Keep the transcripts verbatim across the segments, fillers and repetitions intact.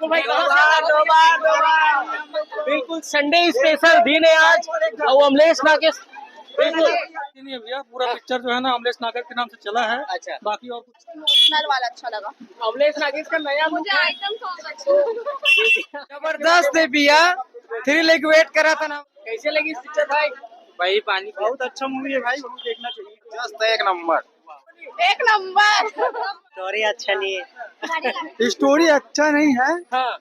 भाई, कहाँ से? बिल्कुल, संडे स्पेशल दिन है आज। और अमलेश नागेश, बिल्कुल। नहीं है भैया, पूरा पिक्चर जो है ना, अमलेश नागर के नाम से चला है। अच्छा। बाकी और कुछ इमोशनल वाला अच्छा लगा। अमलेश नागेश का नया मुझे आइटम सॉन्ग अच्छा। जबरदस्त है भैया, थ्री लेग वेट करा था ना। कैसे लगी पिक्चर भाई? भाई, पानी बहुत अच्छा मूवी है भाई, वो देखना चाहिए। जस्ट एक नंबर। एक नंबर। स्टोरी अच्छा नहीं है। स्टोरी अच्छा नहीं है। हाँ।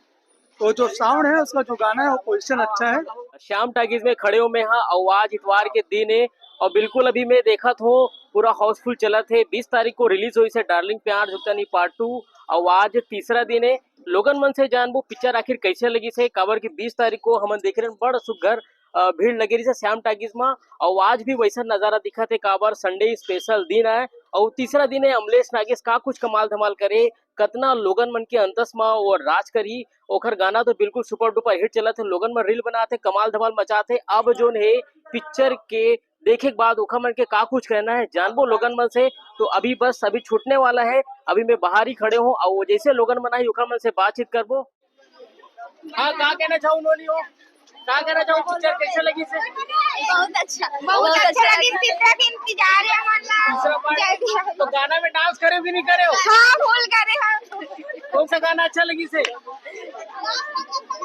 वो जो साउंड है, उसका जो गाना है, वो पोजीशन अच्छा है। श्याम टाकीज में खड़े हो मैं हा, अउ आज इतवार के दिन है और बिल्कुल अभी मैं देखत हों, पूरा हाउसफुल चलत है। बीस तारीख को रिलीज होइस है डार्लिंग प्यार झुकता नहीं पार्ट टू, अउ आज तीसरा दिन है। लोगन मन से जानबो पिक्चर आखिर कैसे लगिस है, काबर कि बीस तारीख को हमन देखे रहेन बड़ सुग्घर अ, भीड़ लगे रहिस हे श्याम टाकीज म, अउ आज भी वैसन नजारा दिखत हे, काबर संडे स्पेशल दिन आय, अउ तीसरा दिन हे। अमलेश नागेश का कुछ कमाल धमाल करे, कतना लोगन मन के अंतस म वो राज करही। ओखर गाना तो बिल्कुल सुपर डुपर हिट चलत हे, लोगन मन रील बनात हे, कमाल धमाल मचात हे। अब जोन हे पिक्चर के देखे के बाद ओखर मन के का कुछ कहना हे, जानबो लोगन मन से। तो अभी बस अभी छूटने वाला हे, अभी मैं बाहर ही खड़े हों, अउ जैसे लोगन मन आही ओखर मन से बातचीत करबो। हाँ, का कहना चाहू नोनी हो? का कहना चाहू, पिक्चर कैसे लगिस हे? बहुत अच्छा, बहुत अच्छा लगिस। तीसरा दिन इंतजार है हमारा। तीसरा पार्ट। जल्दी आओ। तो गाना में डांस करे भी नहीं करे हो? हाँ, फुल करे हम। कौन सा गाना अच्छा लगिस हे?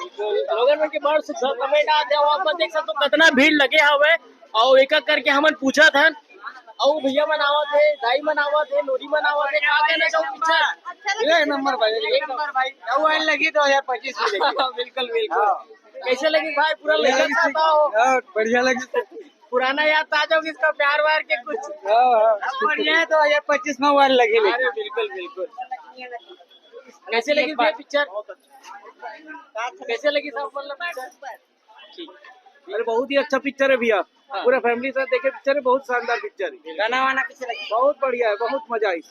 तो लोगन मन के बड़ सुंदर कमेंट आत हे, आप मन देख सकत हो कितना भीड़ लगे हवे। अउ एक-एक करके हमन पूछत हन, अउ भैया मन आवत हे, दाई मन आवत हे, नोनी मन आवत हे, का कहना चाहू पिक्चर? एक नंबर भाई, एक नंबर भाई। नवा वाला लगी दो हज़ार पच्चीस में लगी। बिल्कुल, बिल्कुल। हाँ। कैसे लगी भाई, पूरा लगा था हो? हाँ, बढ़िया लगी। पुराना याद ताजा हो गया इसका प्यार व्यार के कुछ? हाँ, हाँ। अब बढ़िया है, दो हज़ार पच्चीस में वाला लगी। अरे बिल्कुल, बिल्कुल। कैसे लगी भैया पिक्चर? कैसे लगी साहब, मतलब पिक्चर? ठीक। अरे बहुत ही अच्छा पिक्चर है भैया, हाँ। पूरा फैमिली साथ देखे पिक्चर है, बहुत शानदार पिक्चर है। गाना वाना कैसे लगे? बहुत बढ़िया है, बहुत मजा आई।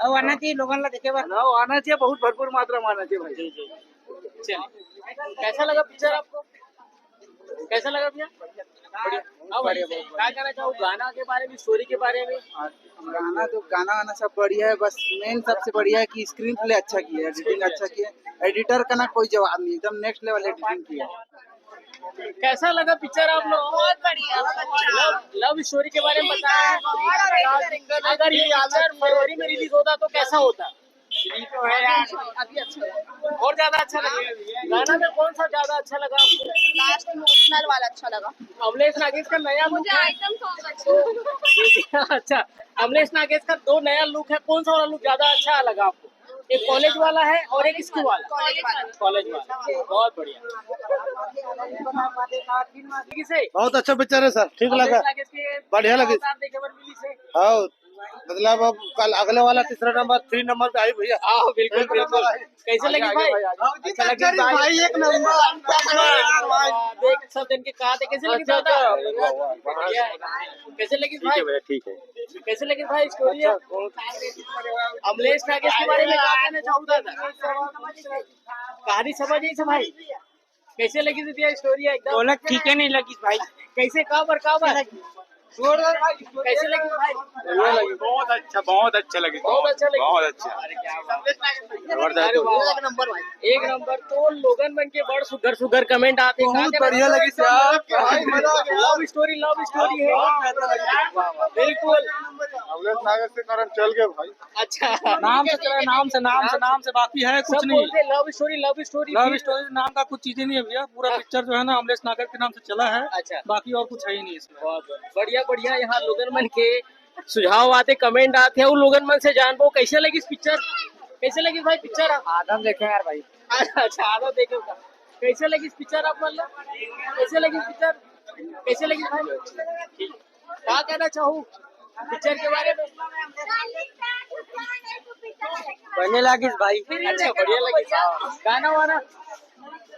अब आना चाहिए लोगन ला देखे बर। हाँ, आना चाहिए, बहुत भरपूर मात्रा में आना चाहिए भाई। जी, जी। चलिए, कैसा लगा पिक्चर आपको? कैसा लगा भैया? बढ़िया। हाँ भाई, बढ़िया, बहुत बढ़िया। क्या कहना चाहो गाना के बारे में, स्टोरी के बारे में? हाँ, गाना तो, गाना वाना सब बढ़िया है, बस मेन सबसे बढ़िया है कि स्क्रीन प्ले अच्छा किया है, एडिटिंग अच्छा किया है, एडिटर का ना कोई जवाब नहीं, एकदम नेक्स्ट लेवल एडिटिंग किया है। कैसा लगा पिक्चर आप लोग? बहुत बढ़िया, बहुत अच्छा। लव, लव स्टोरी के बारे में बताया है। बहुत बढ़िया। अगर ये पिक्चर फरवरी में रिलीज होता तो कैसा होता? ये तो है यार। अभी अच्छा लगा। और ज्यादा अच्छा लगा। गाना में कौन सा ज्यादा अच्छा लगा आपको? लास्ट इमोशनल वाला अच्छा लगा। अमलेश नागेश का नया मुझे लुक है। आइटम सॉन्ग अच्छा लगा। अच्छा, अमलेश नागेश का दो नया लुक है, कौन सा वाला लुक ज्यादा अच्छा लगा आपको? एक कॉलेज वाला है और एक स्कूल वाला। कॉलेज वाला। कॉलेज वाला, बहुत बढ़िया। ठीक है। बहुत अच्छा पिक्चर है सर, ठीक लगा। बढ़िया लगे। देखे बर मिली से। हाँ, मतलब अब कल अगले वाला तीसरा नंबर, थ्री नंबर पे आई भैया। हाँ, बिल्कुल, बिल्कुल। कैसे लगी भाई? अच्छा लगी भाई, एक नंबर। देख, सब दिन के कहा थे, कैसे लगी दादा? बढ़िया है। कैसे लगी भाई? ठीक है। कैसे लगी भाई स्टोरी? अमलेश नागेश के बारे में क्या कहना चाहूँ दादा? कहानी समझ आई से भाई? कैसे लगी थी भैया स्टोरी एकदम? बोला ठीक है, नहीं लगी भाई। कैसे, काबर, काबर? जोरदार भाई, कैसे लगी भाई? बढ़िया लगी, बहुत अच्छा, बहुत अच्छा लगी, बहुत अच्छा लगी। बहुत अच्छा। अरे क्या बात है। जबरदस्त। अरे वाह, एक नंबर भाई, एक नंबर। तो लोगन मन के बड़ सुघर सुघर कमेंट आते हैं, बहुत बढ़िया लगी सर। लव स्टोरी, लव स्टोरी है। बहुत बेहतर लगी। वाह, वाह, बिल्कुल। अमलेश नागेश के कारण चल गए भाई। अच्छा। नाम से चला, नाम से, नाम से, नाम से, बाकी है कुछ सब नहीं। बोलते लव स्टोरी, लव स्टोरी लव फिर स्टोरी नाम का कुछ चीजें नहीं है भैया, पूरा हाँ। पिक्चर जो है ना अमलेश नागर के नाम से चला है। अच्छा। बाकी और कुछ है ही नहीं इसमें। बहुत बढ़िया, बढ़िया। यहाँ लोगन मन के सुझाव आते, कमेंट आते हैं, उन लोगन मन से जानबो कैसे लगी इस पिक्चर, कैसे लगी भाई पिक्चर? आधा देखे यार भाई। अच्छा, आधा देखे का। कैसे लगी इस पिक्चर आप मतलब? कैसे लगी पिक्चर? कैसे लगी भाई? ठीक। का कहना चाहू पिक्चर के बारे में? बढ़िया लागिस भाई। अच्छा, बढ़िया लागिस। गाना वाना?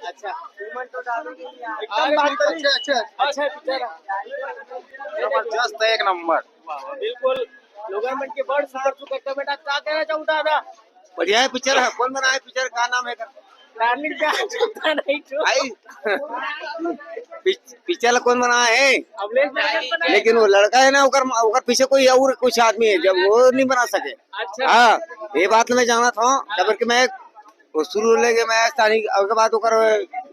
अच्छा। एकदम बात करी। अच्छा, अच्छा। अच्छा पिक्चर। जबरदस्त है, एक नंबर। वाह, वाह, बिल्कुल। लोगन मन के बड़ सुपर सुपर कमेंट। का कहना चाहू दादा? बढ़िया है पिक्चर है। कौन बनाया पिक्चर, का नाम है एकर? डार्लिंग प्यार झुकता नहीं तो। भाई, पिच-, पिक्चर ला कौन बनाया है? अमलेश नागर बनाया। लेकिन वो लड़का है ना, ओकर, ओकर पीछे कोई और कुछ आदमी है, जब वो नहीं बना सके। अच्छा। हाँ, ये बात मैं जानत हूँ, काबर कि मैं वो शुरू ले के मैं स्थानीय, ओकर बाद ओकर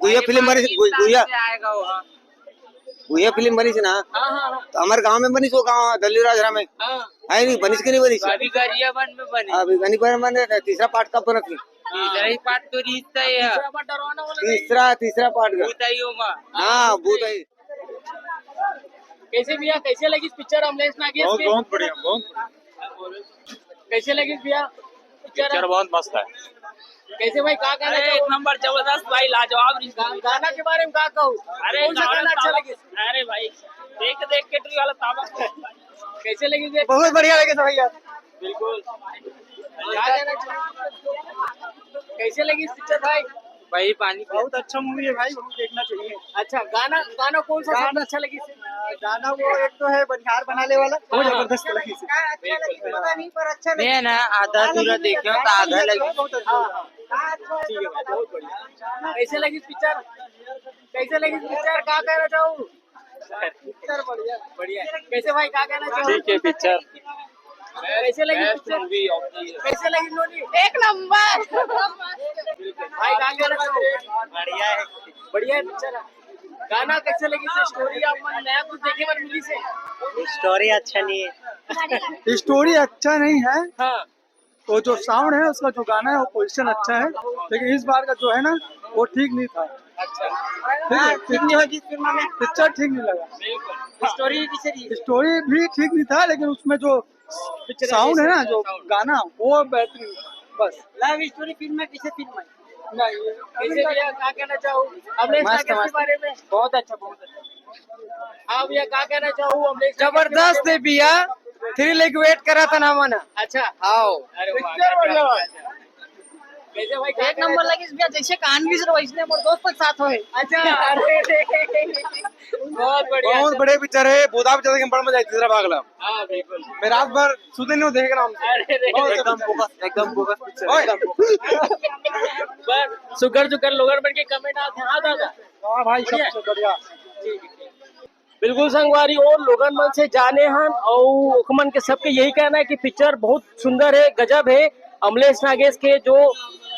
गुहिया फिल्म बनी, गु-, गुहिया, से आएगा वो, हाँ। गुहिया फिल्म बनी थी ना, हाँ, हाँ, हाँ। तो हमारे गांव में बनी थी, वो गांव दल्ली राजरा में। हाँ। है नहीं, बनी कि नहीं बनी? तो अभी गरियाबंद में बनी। अभी गरियाबंद में बने थे, तीसरा पार्ट कब बना थी? तीसरा ही पार्ट तो रिलीज था ये। तीसरा पार्ट डरवाना वाला नहीं। तीसरा, तीसरा पार्ट का। भूत आई हो माँ। हाँ, भूत आई। कैसे भैया, कैसे लगी पिक्चर अमलेश नागेश बहुत, के? बहुत बढ़िया, बहुत बढ़िया। कैसे लगी भैया पिक्चर? पिक्चर बहुत मस्त है। कैसे भाई, का कहना अरे, चाहो? एक नंबर जबरदस्त भाई, लाजवाब रिश्ता। गा-, गाना के बारे में का कहू? अरे, कौन सा गाना गाना अच्छा ताबा-, लगे? अरे भाई, देख देख के ट्री वाला ताबा। कैसे लगी भैया? बहुत बढ़िया लगे था भैया। बिल्कुल। का कहना चाहो? कैसे लगी पिक्चर भाई? भाई, पानी पिया। बहुत अच्छा मूवी है भाई, बहुत देखना चाहिए। अच्छा, गाना, गाना कौन सा गाना सबसे अच्छा लगी? गाना वो एक तो है बनिहार बनाने वाला, वो हाँ। जबरदस्त लगी। बिल्कुल। पता नहीं, पर अच्छा लगा। मैं ना आधा अधूरा देखे हूँ, तो आधा लगी। बहुत अच्छा। हाँ, हाँ। ठीक है भाई, बहुत बढ़िया। कैसे लगी पिक्चर? कैसे लगी पिक्चर, का कहना चाहो? पिक्चर बढ़िया, बढ़िया है। कैसे भाई, का कहना चाहो? ठीक है पिक्चर। कैसे लगी best picture? Movie of the year. कैसे लगी मूवी? एक नंबर। भाई, का कहना चाहो? बढ़िया है। बढ़िया है पिक्चर। गाना कैसे लगी से? स्टोरी आप मन नया कुछ देखे बर मिली से? स्टोरी अच्छा नहीं है। स्टोरी अच्छा नहीं है। हाँ। वो जो साउंड है, उसका जो गाना है, वो पोजीशन अच्छा है, लेकिन इस बार का जो है ना, वो ठीक नहीं था। अच्छा। ठीक है? हाँ, ठीक नहीं होगी इस फिल्म में। पिक्चर ठीक नहीं लगा। बिल्कुल। स्टोरी भी सही है। स्टोरी भी ठीक नहीं था, लेकिन उसमें जो पिक्चर साउंड है ना, जो साउंड। गाना, वो बेहतरीन। बस। लव स्टोरी फिल्म में कैसे फिल्म है? नहीं, कैसे भैया, क्या कहना चाहो अमलेश मस्त, नागेश के मस्त। बारे में? बहुत अच्छा, बहुत अच्छा। हाँ भैया, का कहना चाहो अमलेश नागेश के जबरदस्त बारे है में? भैया, थ्री लेग वेट करा था ना मना। अच्छा। आओ। अरे वाह, पिक्चर बढ़िया है। कैसे भाई, एक नंबर लगिस भैया, जैसे कान भी वैसने मोर दोस्त के साथ होए। अच्छा, अरे, बहुत बढ़िया, बहुत अच्छा। बढ़िया पिक्चर है, भूत आ पिक्चर देखे बड़ मजा आया तीसरा भाग ला। हाँ, बिल्कुल। मैं रात भर सुते नहीं हूँ, देख रहा हूँ। अरे, अरे, बहुत एकदम बोगस, एकदम बोगस पिक्चर है, ओए। एकदम बोगस। बस, सुगर सुगर लोगन मन के कमेंट आत हे। हाँ, दादा। हाँ भाई, बढ़िया। सबसे बढ़िया। बिल्कुल संगवारी हो, लोगन मन से जाने हन अउ ओखमन के सबके यही कहना है कि पिक्चर बहुत सुंदर है, गजब है। अमलेश नागेश के जो,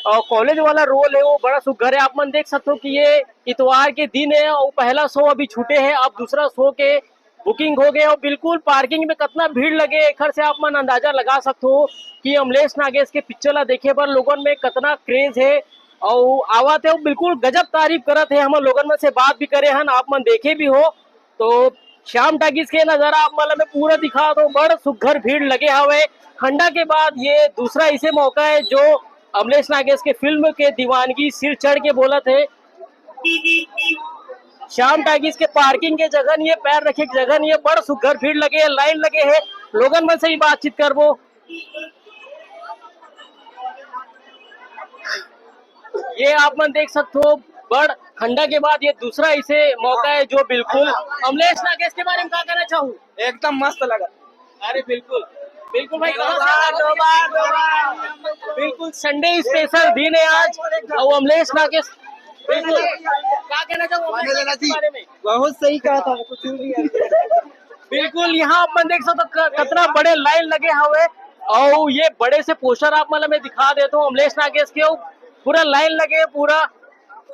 अ, कॉलेज वाला रोल है वो बड़ा सुघर है। आप मन देख सकते हो कि ये इतवार के दिन है और पहला शो अभी छूटे है, अब दूसरा शो के बुकिंग हो गए और बिल्कुल पार्किंग में कितना भीड़ लगे, एखर से आप मन अंदाजा लगा सकते हो कि अमलेश नागेश के पिक्चर ला देखे बर लोगन में कितना क्रेज है। और आवत है, वो बिल्कुल गजब तारीफ करत है। हम लोगन मन से बात भी करे हन, आप मन देखे भी हो, तो श्याम टाकीज के नजारा आप मन ला मैं पूरा दिखा दो। बड़ सुघर भीड़ लगे हवे। खंडा के बाद ये दूसरा ऐसे मौका है जो अमलेश नागेश के फिल्म के दीवानगी सिर चढ़ के बोलत है। श्याम टाकीज के पार्किंग के जगह नहीं है, पैर रखे के जगह नहीं है, बड़ सुघर भीड़ लगे है, लाइन लगे है। लोगन मन से ही बातचीत करबो। ये आप मन देख सकते हो, बड़ खंडा के बाद ये दूसरा ऐसे मौका है जो बिल्कुल अमलेश नागेश के बारे में क्या कहना चाहूँ? एकदम मस्त लगा। अरे बिल्कुल, बिल्कुल भाई, कहाँ से दोबारा, आए हो? दोबारा, दोबारा। बिल्कुल संडे स्पेशल दिन है आज और अमलेश नागेश, बिल्कुल, क्या कहना चाहूँ अमलेश नागेश के बारे में? बहुत सही कहा था, कुछ भी नहीं है। बिल्कुल, यहाँ अपन देख सकते हो क-, कितना बड़े लाइन लगे हवे और ये बड़े से पोस्टर आप मतलब मैं दिखा देता हूँ अमलेश नागेश के, पूरा लाइन लगे, पूरा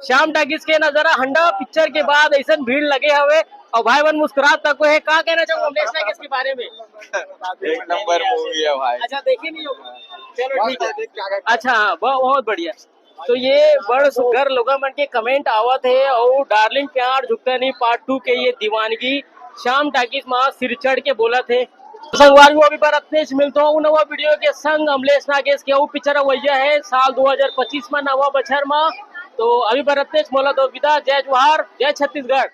श्याम टाकीज के नजारा। हंडा पिक्चर के बाद ऐसा भीड़ लगे हवे और भाई बहन मुस्कुरात तक है। क्या कहना चाहूँ अमलेश नागेश के बारे में? एक नंबर मूवी है भाई। अच्छा, देखे नहीं हो? चलो, ठीक है। अच्छा, हाँ, बहुत, बहुत बढ़िया। तो ये बड़ सुघर लोगन मन के कमेंट आवत हे और डार्लिंग प्यार झुकता नहीं पार्ट टू के ये दीवानगी श्याम टाकीज मा सिर चढ़ के बोलत हे। संगवारी हो, अभी बर अतनेच, मिलत हों नवा वीडियो के संग। अमलेश नागेश के अउ पिक्चर अवइया हे साल दो हज़ार पच्चीस मा, नवा बछर मा। तो अभी बर अतनेच, मोला दो विदा। जय जोहार, जय छत्तीसगढ़।